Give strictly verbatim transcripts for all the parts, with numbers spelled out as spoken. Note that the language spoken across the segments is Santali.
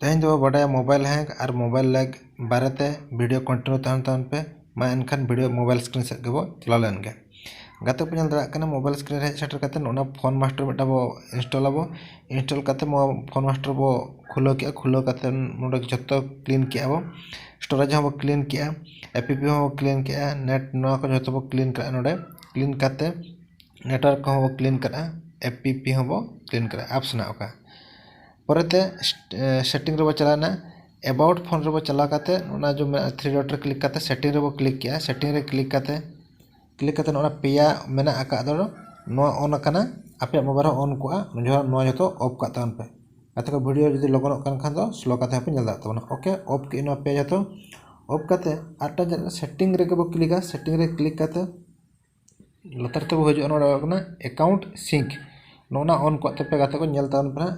ᱛᱮᱦᱮᱧ ᱫᱚᱵᱚ ᱵᱟᱰᱟᱭᱟ mobile hang ᱟᱨ mobile lag ᱵᱟᱨᱮᱛᱮ᱾ Video continue ᱛᱟᱦᱮᱱ ᱛᱟᱵᱚᱱ ᱯᱮ᱾ ᱢᱟ ᱮᱱᱠᱷᱟᱱ video mobile screen ᱥᱮᱫ ᱜᱮᱵᱚ ᱪᱟᱞᱟᱣ ᱞᱮᱱ ᱜᱮ᱾ ᱜᱟᱛᱮ ᱠᱚ ᱧᱮᱞ ᱫᱟᱲᱮᱭᱟᱜ ᱠᱟᱱᱟ, mobile screen ᱨᱮ ᱦᱮᱡ ᱥᱮᱴᱮᱨ ᱠᱟᱛᱮ ᱱᱚᱜᱼᱚ ᱱᱟ Phone Master ᱢᱤᱫᱴᱟᱝ ᱵᱚ install ᱟᱵᱚ᱾ Install ᱠᱟᱛᱮ ᱱᱚᱣᱟ Phone Master ᱵᱚ ᱠᱷᱩᱞᱟᱹᱣ ᱠᱮᱜᱼᱟ᱾ ᱠᱷᱩᱞᱟᱹᱣ ᱠᱟᱛᱮ ᱱᱚᱰᱮ ᱡᱷᱚᱛᱚ clean ᱠᱮᱜᱼᱟ ᱵᱚ᱾ Storage ᱦᱚᱸ ᱵᱚ clean ᱠᱮᱜᱼᱟ, app ᱦᱚᱸ ᱵᱚ clean ᱠᱮᱜᱼᱟ, net ᱱᱚᱣᱟ ᱠᱚ ᱡᱷᱚᱛᱚ ᱵᱚ clean ᱠᱟᱜᱼᱟ ᱱᱚᱰᱮ᱾ Clean ᱠᱟᱛᱮ network ᱠᱚᱦᱚᱸ ᱵᱚ clean ᱠᱟᱜᱼᱟ, app ᱦᱚᱸ ᱵᱚ clean ᱠᱟᱜᱼᱟ, apps ᱦᱮᱱᱟᱜ ᱚᱠᱟ᱾ ᱯᱚᱨᱮᱛᱮ ᱥᱴ-, ᱮ, setting ᱨᱮᱵᱚ ᱪᱟᱞᱟᱣᱱᱟ᱾ About Phone ᱨᱮᱵᱚ ᱪᱟᱞᱟᱣ ᱠᱟᱛᱮ ᱚᱱᱟ ᱡᱮ ᱢᱮᱱᱟᱜᱼᱟ three dot ᱨᱮ click ᱠᱟᱛᱮ setting ᱨᱮᱵᱚ click ᱠᱮᱜᱼᱟ᱾ Setting ᱨᱮ click ᱠᱟᱛᱮ, click ᱠᱟᱛᱮ ᱱᱚᱜᱼᱚ ᱱᱟ ᱯᱮᱭᱟ ᱢᱮᱱᱟᱜ ᱟᱠᱟᱫ ᱫᱚ, ᱱᱚᱣᱟ on ᱟᱠᱟᱱᱟ᱾ ᱟᱯᱮᱭᱟᱜ mobile ᱦᱚᱸ on ᱠᱚᱜᱼᱟ, ᱩᱱ ᱡᱚᱠᱷᱚᱱ ᱱᱚᱣᱟ ᱡᱚᱛᱚ off ᱠᱟᱜ ᱛᱟᱵᱚᱱ ᱯᱮ᱾ ᱜᱟᱛᱮ ᱠᱚ video ᱡᱩᱫᱤ ᱞᱚᱜᱚᱱᱚᱜ ᱠᱟᱱ ᱠᱷᱟᱱ ᱫᱚ slow ᱠᱟᱛᱮ ᱦᱚᱸᱯᱮ ᱧᱮᱞ ᱫᱟᱲᱮᱭᱟᱜ ᱛᱟᱵᱚᱱᱟ᱾ OK, off ᱠᱮᱜᱼᱟ ᱱᱚᱣᱟ ᱯᱮᱭᱟ ᱡᱚᱛᱚ᱾ Off ᱠᱟᱛᱮ ᱟᱨ ᱢᱤᱫᱴᱟᱝ ᱡᱟᱭᱜᱟ setting ᱨᱮᱜᱮ ᱵᱚ clickᱟ᱾ Setting ᱨᱮ click ᱠᱟᱛᱮ ᱞᱟᱛᱟᱨ ᱛᱮᱵᱚ ᱦᱤᱡᱩᱜᱼᱟ, ᱱᱚᱰᱮ ᱚᱞ ᱠᱟᱱᱟ account sync᱾ ᱱᱚᱜᱼᱚ ᱱᱟ on ᱠᱚᱜ ᱛᱟᱯᱮ ᱜᱟᱛᱮ ᱠᱚ, ᱧᱮᱞ ᱛᱟᱵᱚᱱ ᱯᱮ ᱦᱟᱸᱜ᱾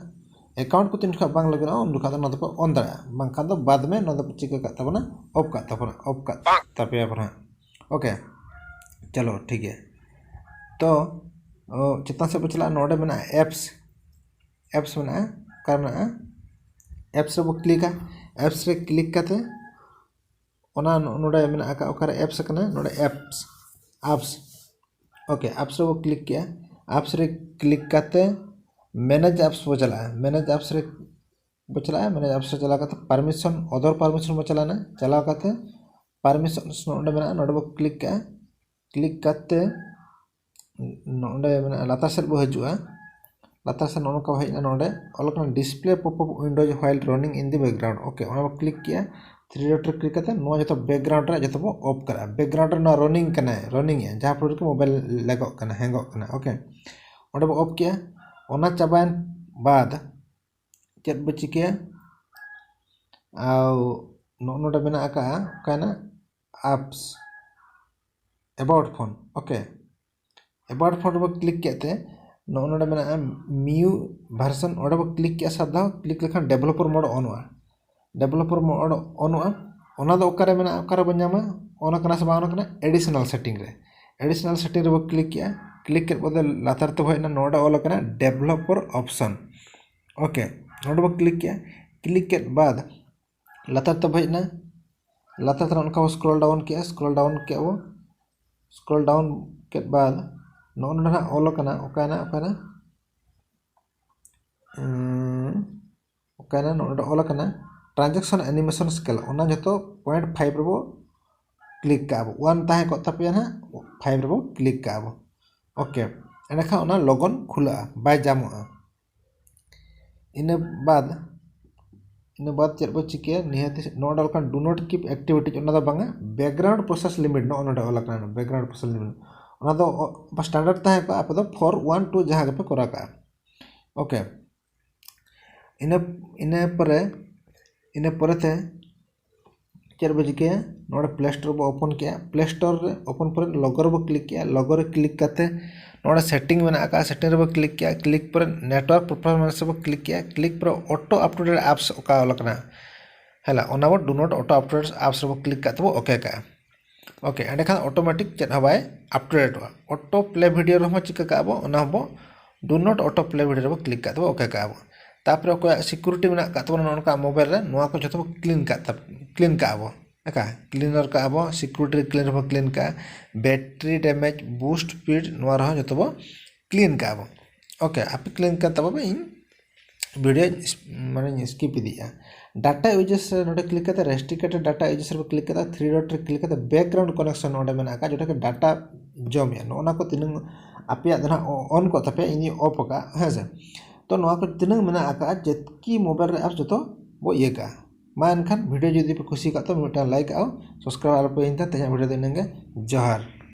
Account ᱠᱚ ᱛᱤᱱ ᱡᱚᱠᱷᱚᱱ ᱵᱟᱝ ᱞᱚᱜᱤᱱᱚᱜᱼᱟ, ᱩᱱ ᱡᱚᱠᱷᱚᱱ ᱫᱚ ᱱᱚᱣᱟ ᱫᱚᱯᱮ on ᱫᱟᱲᱮᱭᱟᱜᱼᱟ, ᱵᱟᱝᱠᱷᱟᱱ ᱫᱚ ᱵᱟᱫᱽ ᱢᱮ ᱱᱚᱣᱟ ᱫᱚᱯᱮ ᱪᱤᱠᱟᱹ ᱠᱟᱜ ᱛᱟᱵᱚᱱᱟ, off ᱠᱟᱜ ᱛᱟᱵᱚᱱᱟ, off ᱠᱟᱜ ᱛᱟᱯᱮᱭᱟ ᱵᱚᱱ ᱦᱟᱸᱜ᱾ OK, ᱪᱚᱞᱚ ᱴᱷᱤᱠ ᱜᱮᱭᱟ᱾ ᱛᱚ, ᱚ, ᱪᱮᱛᱟᱱ ᱥᱮᱫ ᱵᱚ ᱪᱟᱞᱟᱜᱼᱟ, ᱱᱚᱰᱮ ᱢᱮᱱᱟᱜᱼᱟ apps᱾ Apps ᱢᱮᱱᱟᱜᱼᱟ, ᱚᱠᱟ ᱢᱮᱱᱟᱜᱼᱟ? Apps ᱨᱮᱵᱚ clickᱟ᱾ Apps ᱨᱮ click ᱠᱟᱛᱮ ᱚᱱᱟ ᱱᱚ-, ᱱᱚᱰᱮ ᱢᱮᱱᱟᱜ ᱟᱠᱟᱫ, ᱚᱠᱟᱨᱮ apps ᱠᱟᱱᱟ, ᱱᱚᱰᱮ apps, apps᱾ OK, apps ᱨᱮᱵᱚ click ᱠᱮᱜᱼᱟ᱾ Apps ᱨᱮ click ᱠᱟᱛᱮ manage apps ᱵᱚ ᱪᱟᱞᱟᱜᱼᱟ᱾ Manage apps ᱨᱮ ᱵᱚ ᱪᱟᱞᱟᱜᱼᱟ᱾ Manage apps ᱨᱮ ᱪᱟᱞᱟᱣ ᱠᱟᱛᱮ permission, other permission ᱵᱚ ᱪᱟᱞᱟᱣᱱᱟ᱾ ᱪᱟᱞᱟᱣ ᱠᱟᱛᱮ permissions ᱱᱚᱰᱮ ᱢᱮᱱᱟᱜᱼᱟ, ᱱᱚᱰᱮ ᱵᱚ click ᱠᱮᱜᱼᱟ᱾ Click ᱠᱟᱛᱮ ᱱᱚᱰᱮ ᱢᱮᱱᱟᱜᱼᱟ, ᱞᱟᱛᱟᱨ ᱥᱮᱫ ᱵᱚ ᱦᱤᱡᱩᱜᱼᱟ᱾ ᱞᱟᱛᱟᱨ ᱥᱮᱫ ᱱᱚᱜᱼᱚ ᱱᱚᱝᱠᱟ ᱦᱮᱡ ᱮᱱᱟ, ᱱᱚᱰᱮ ᱚᱞ ᱠᱟᱱᱟ display pop-up windows while running in the background᱾ OK, ᱚᱱᱟ ᱵᱚ click ᱠᱮᱜᱼᱟ᱾ Three dot ᱨᱮ click ᱠᱟᱛᱮ ᱱᱚᱣᱟ ᱡᱚᱛᱚ background ᱨᱮ ᱡᱚᱛᱚ ᱵᱚ off ᱠᱟᱜᱼᱟ᱾ Background ᱨᱮ ᱱᱚᱣᱟ running ᱠᱟᱱᱟᱭ, running ᱮᱜᱼᱟ, ᱡᱟᱦᱟᱸ ᱯᱷᱚᱞᱚ ᱨᱮ mobile ᱞᱮᱜᱚᱜ ᱠᱟᱱᱟ, ᱦᱮᱝᱜᱚᱜ ᱠᱟᱱᱟ᱾ OK, ᱚᱸᱰᱮ ᱵᱚ off ᱠᱮᱜᱼᱟ᱾ ᱚᱱᱟ ᱪᱟᱵᱟᱭᱮᱱ ᱵᱟᱫ ᱪᱮᱫ ᱵᱚ ᱪᱤᱠᱟᱹᱭᱟ? ᱟᱨ ᱱᱚᱜᱼᱚ ᱱᱚᱰᱮ ᱢᱮᱱᱟᱜ ᱟᱠᱟᱜᱼᱟ, ᱚᱠᱟᱭᱮᱱᱟ? Apps, about phone᱾ OK, about phone ᱨᱮᱵᱚ click ᱠᱮᱫ ᱛᱮ ᱱᱚᱜᱼᱚ ᱱᱚᱰᱮ ᱢᱮᱱᱟᱜᱼᱟ new version, ᱚᱸᱰᱮ ᱵᱚ click ᱠᱮᱜᱼᱟ ᱥᱟᱛ ᱫᱷᱟᱣ᱾ Click ᱞᱮᱠᱷᱟᱱ developer mode on ᱚᱜᱼᱟ᱾ Developer mode on ᱚᱜᱼᱟ᱾ ᱚᱱᱟ ᱫᱚ ᱚᱠᱟᱨᱮ ᱢᱮᱱᱟᱜᱼᱟ, ᱚᱠᱟᱨᱮ ᱵᱚᱱ ᱧᱟᱢᱟ? On ᱟᱠᱟᱱᱟ ᱥᱮ ᱵᱟᱝ on ᱟᱠᱟᱱᱟ? Additional setting ᱨᱮ, additional setting ᱨᱮᱵᱚ click ᱠᱮᱜᱼᱟ᱾ Click ᱠᱮᱫ ᱵᱚᱫᱚᱞ ᱞᱟᱛᱟᱨ ᱛᱮᱵᱚ ᱦᱮᱡ ᱮᱱᱟ, ᱱᱚᱰᱮ ᱚᱞ ᱟᱠᱟᱱᱟ developer option᱾ OK, ᱱᱚᱰᱮ ᱵᱚ click ᱠᱮᱜᱼᱟ᱾ click ᱠᱮᱫ ᱵᱟᱫ ᱞᱟᱛᱟᱨ ᱛᱮᱵᱚ ᱦᱮᱡ ᱮᱱᱟ᱾ ᱞᱟᱛᱟᱨ ᱛᱮ ᱱᱚᱜᱼᱚ ᱱᱚᱝᱠᱟ ᱵᱚ scroll down ᱠᱮᱜᱼᱟ, scroll down ᱠᱮᱜᱼᱟ ᱵᱚ᱾ Scroll down ᱠᱮᱫ ᱵᱟᱫ ᱱᱚᱜᱼᱚ ᱱᱚᱰᱮ ᱱᱟᱦᱟᱜ ᱚᱞ ᱟᱠᱟᱱᱟ, ᱚᱠᱟᱭᱮᱱᱟ, ᱚᱠᱟᱭᱮᱱᱟ? ᱩᱸ, ᱚᱠᱟᱭᱮᱱᱟ? ᱱᱚᱜᱼᱚ ᱱᱚᱰᱮ ᱚᱞ ᱟᱠᱟᱱᱟ transaction animation scale, ᱚᱱᱟ ᱡᱚᱛᱚ point five ᱨᱮᱵᱚ click ᱠᱟᱜᱼᱟ ᱵᱚ᱾ One ᱛᱟᱦᱮᱸ ᱠᱚᱜ ᱛᱟᱯᱮᱭᱟ ᱱᱟᱦᱟᱜ, five ᱨᱮᱵᱚ click ᱠᱟᱜᱼᱟ ᱵᱚ᱾ OK, ᱮᱸᱰᱮᱠᱷᱟᱱ ᱚᱱᱟ logon ᱠᱷᱩᱞᱟᱹᱜᱼᱟ, ᱵᱟᱭ ᱡᱟᱢᱚᱜᱼᱟ᱾ ᱤᱱᱟᱹ ᱵᱟᱫ, ᱤᱱᱟᱹ ᱵᱟᱫ ᱪᱮᱫ ᱵᱚ ᱪᱤᱠᱟᱹᱭᱟ? ᱱᱤᱦᱟᱹᱛ ᱱᱚᱰᱮ ᱚᱞ ᱟᱠᱟᱱ do not keep activity, ᱚᱱᱟ ᱫᱚ ᱵᱟᱝᱟ, background process limit, ᱱᱚᱜᱼᱚ ᱱᱚᱰᱮ ᱚᱞ ᱟᱠᱟᱱᱟ background process limit, ᱚᱱᱟ ᱫᱚ standard ᱛᱟᱦᱮᱸ ᱠᱚᱜᱼᱟ, ᱟᱯᱮ ᱫᱚ four one two ᱡᱟᱦᱟᱸ ᱜᱮᱯᱮ ᱠᱚᱨᱟᱣ ᱠᱟᱜᱼᱟ᱾ OK, ᱤᱱᱟᱹ, ᱤᱱᱟᱹ ᱯᱚᱨᱮ, ᱤᱱᱟᱹ ᱯᱚᱨᱮᱛᱮ ᱪᱮᱫ ᱵᱚ ᱪᱤᱠᱟᱹᱭᱟ? ᱱᱚᱰᱮ Play Store ᱵᱚ open ᱠᱮᱜᱼᱟ᱾ Play Store ᱨᱮ open ᱯᱚᱨᱮ logo ᱨᱮᱵᱚ click ᱠᱮᱜᱼᱟ᱾ Logo ᱨᱮ click ᱠᱟᱛᱮ ᱱᱚᱰᱮ setting ᱢᱮᱱᱟᱜ ᱟᱠᱟᱫᱼᱟ, setting ᱨᱮᱵᱚ click ᱠᱮᱜᱼᱟ᱾ Click ᱯᱚᱨᱮ network performance ᱨᱮᱵᱚ click ᱠᱮᱜᱼᱟ᱾ Click ᱯᱚᱨᱮ auto updated apps ᱚᱠᱟ ᱚᱞ ᱟᱠᱟᱱᱟ, ᱦᱮᱸ, ᱚᱱᱟ ᱵᱚ do not auto updated apps ᱨᱮᱵᱚ click ᱠᱟᱜ ᱛᱮᱵᱚ OK ᱠᱟᱜᱼᱟ᱾ OK, ᱮᱸᱰᱮᱠᱷᱟᱱ automatic ᱪᱮᱫ ᱦᱚᱸ ᱵᱟᱭ updateᱚᱜᱼᱟ᱾ Auto play video ᱨᱮᱦᱚᱸ ᱪᱤᱠᱟᱹ ᱠᱟᱜᱼᱟ ᱵᱚ, ᱚᱱᱟ ᱦᱚᱸᱵᱚ do not auto play video ᱨᱮᱵᱚ click ᱠᱟᱜ ᱛᱮᱵᱚ OK ᱠᱟᱜᱼᱟ ᱵᱚ᱾ ᱛᱟᱨᱯᱚᱨᱮ ᱚᱠᱚᱭᱟᱜ security ᱢᱮᱱᱟᱜ ᱟᱠᱟᱫ ᱛᱟᱵᱚᱱᱟ ᱱᱚᱜᱼᱚ ᱱᱚᱝᱠᱟ mobile ᱨᱮ, ᱱᱚᱣᱟ ᱠᱚ ᱡᱚᱛᱚ ᱵᱚ clean ᱠᱟᱜ ᱛᱟᱵ-, clean ᱠᱟᱜᱼᱟ ᱵᱚ᱾ ᱮᱠᱟ cleaner ᱠᱟᱜᱼᱟ ᱵᱚ, security cleaner ᱵᱚ clean ᱠᱟᱜᱼᱟ, battery damage, boost speed, ᱱᱚᱣᱟ ᱨᱮᱦᱚᱸ ᱡᱚᱛᱚ ᱵᱚ clean ᱠᱟᱜᱼᱟ ᱵᱚ᱾ OK, ᱟᱯᱮ clean ᱠᱟᱜ ᱛᱟᱵᱚ ᱯᱮ, ᱤᱧ video ᱢᱟᱱᱮ skip ᱤᱫᱤᱭᱮᱫᱼᱟ᱾ Data users ᱨᱮ ᱱᱚᱰᱮ click ᱠᱟᱛᱮ restricted data users ᱨᱮ click ᱠᱟᱛᱮ three dot ᱨᱮ click ᱠᱟᱛᱮ background connection ᱱᱚᱰᱮ ᱢᱮᱱᱟᱜ ᱟᱠᱟᱫ, ᱡᱚᱛᱚ ᱠᱤ data ᱡᱚᱢᱮᱫᱼᱟ᱾ ᱱᱚᱜᱼᱚ ᱱᱟ ᱠᱚ ᱛᱤᱱᱟᱹᱝ ᱟᱯᱮᱭᱟᱜ ᱫᱚ ᱱᱟᱦᱟᱜ on ᱠᱚᱜ ᱛᱟᱯᱮᱭᱟ, ᱤᱧᱤᱧ off ᱟᱠᱟᱫᱼᱟ, ᱦᱮᱸ ᱥᱮ᱾ ᱛᱚ ᱱᱚᱣᱟ ᱠᱚ ᱛᱤᱱᱟᱹᱝ ᱢᱮᱱᱟᱜ ᱟᱠᱟᱫᱼᱟ, ᱡᱚᱛᱚ ᱠᱤ mobile ᱨᱮ apps ᱡᱚᱛᱚ ᱵᱚ ᱤᱭᱟᱹ ᱠᱟᱜᱼᱟ᱾ ᱢᱟ ᱮᱱᱠᱷᱟᱱ video ᱡᱩᱫᱤ ᱯᱮ ᱠᱩᱥᱤ ᱟᱠᱟᱫ ᱛᱚ ᱢᱤᱫᱴᱟᱝ like ᱟᱜᱼᱟ, subscribe ᱟᱞᱚᱯᱮ ᱦᱤᱲᱤᱧ ᱛᱟᱦᱮᱸ᱾ ᱛᱮᱦᱮᱧᱟᱜ video ᱫᱚ ᱤᱱᱟᱹᱝ ᱜᱮ᱾ ᱡᱚᱦᱟᱨ᱾